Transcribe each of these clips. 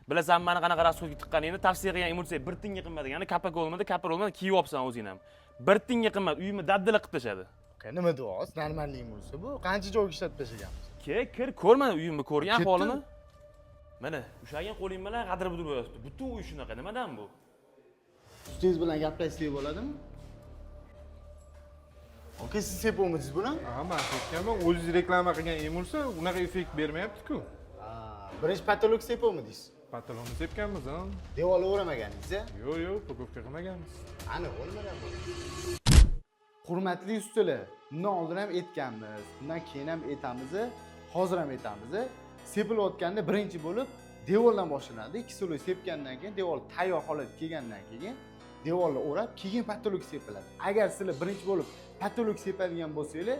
Bilasan, mani qanaqa расход ga tiqqaningni. Tavsiya qilgan emulsiya bir tiyinga qimmat ekani, kapak olmadi, kapr olmadi, kiyib olibsan o'zing ham. Bir tiyinga qimmat, uyimni dabdala qilib tashladi. Aka, nima deyapsiz? Нормальный emulsiya bu. Qancha joyga ishlatib tashlaganmiz? Ke, kir, ko'rma uyimni, ko'rgan Ketdi. ahvolini. Mana, ushlagan qo'ling bilan g'adir budir bo'lyapti. Butun uy shunaqa, nimadan bu? Ustangiz bilan gaplashsak bo'ladimi? Aka, siz sepolmadingiz buni? Ha, man sepganman. O'zingiz reklama qilgan emulsiya unaqa effekt bermayapti-ku. Birinchi потолок sepolmadingiz? Потолок ni sepganmiz, ha. Devorni o'ramaganingizda? Yo'q, упаковка qilmaganmiz. Aniq o'lmagan bu. Hurmatli ustalar, bundan oldin ham aytganmiz, bundan keyin ham aytamiz, hozir ham aytamiz. Sepilayotganda birinchi bo'lib devordan boshlanadi. Ikki слой sepgandan keyin, devor tayyor holatga kelgandan keyin devorni o'rab, keyin потолок sepiladi. Agar sizlar birinchi bo'lib потолок sepadigan bo'lsanglar,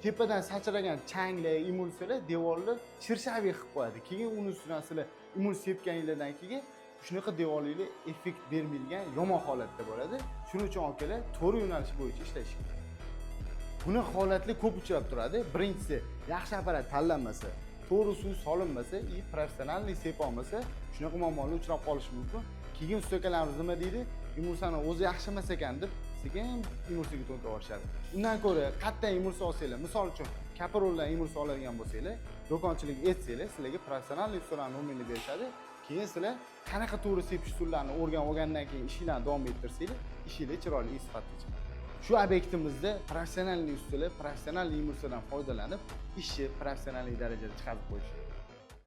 tepadan sachragan changlar, emulsiyalar devorni шершавый qilib qo'yadi. Keyin uni ustidan sizlar emulsiya sepganinglardan keyin shunaqa devorliklar effekt bermaydigan yomon holatda bo'ladi. Shuning uchun, akalar, to'g'ri yo'nalish bo'yicha ishlash kerak. Bunaqa holatlar ko'p uchrab turadi. Birinchisi, yaxshi apparat tanlanmasa, to'g'ri suv solinmasa и профессиональный sepolmasa, shunaqa muammolar uchrab qolishi mumkin. Keyin usta akalarimiz nima deydi? Emulsiyani o'zi yaxshi emas ekan deb sekin emulsiyaga to'ntab yuborishadi. Undan ko'ra qayerdan emulsiya olsanglar, misol uchun, Kaparoldan emulsiya oladigan bo'lsanglar, do'konchilik etsanglar, sizlarga профессиональный ustalarni nomerini berishadi. Keyin sizlar qanaqa to'g'ri sepish usullarini o'rganib olgandan keyin ishinglarni davom ettirsanglar, ishinglar chiroyli, sifatli chiqadi. Shu obyektimizda профессиональный ustalar professional emulsiyadan foydalanib, ishni professional darajada chiqarib qo'yishadi.